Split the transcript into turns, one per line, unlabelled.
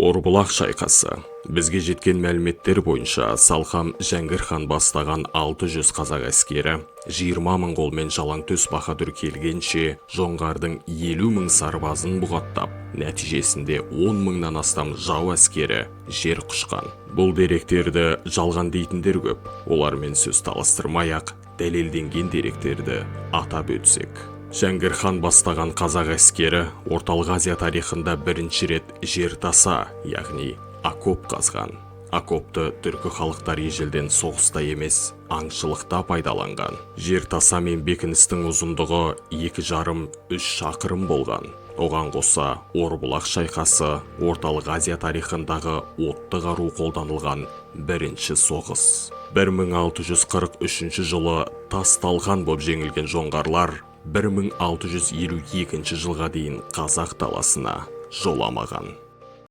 Орбұлақ шайқасы. Бізге жеткен мәліметтер бойынша, Салқам Жәңгір хан бастаған 600 қазақ әскері 20 мың қолмен Жалаңтөс баһадүр келгенше жоңғардың 50 мың сарбазын бұғаттап, нәтижесінде 10 мыңнан астам жау әскері жер құшқан. Бұл деректерді жалған дейтіндер көп. Олармен сөз таластырмай-ақ, дәлелденген деректерді атап өтсек. Жәңгір хан бастаған қазақ әскері Орталық Азия тарихында бірінші рет жер таса, яғни окоп қазған. Окопты түркі халықтары ежелден соғыста емес, аңшылықта пайдаланған. Жер таса мен бекіністің ұзындығы 2,5-3 шақырым болған. Оған қоса, Орбұлақ шайқасы Орталық Азия тарихындағы отты қару қолданылған бірінші соғыс. 1643 жылы тас талқан боп жеңілген жоңғарлар 1652 жылға дейін қазақ даласына жоламаған.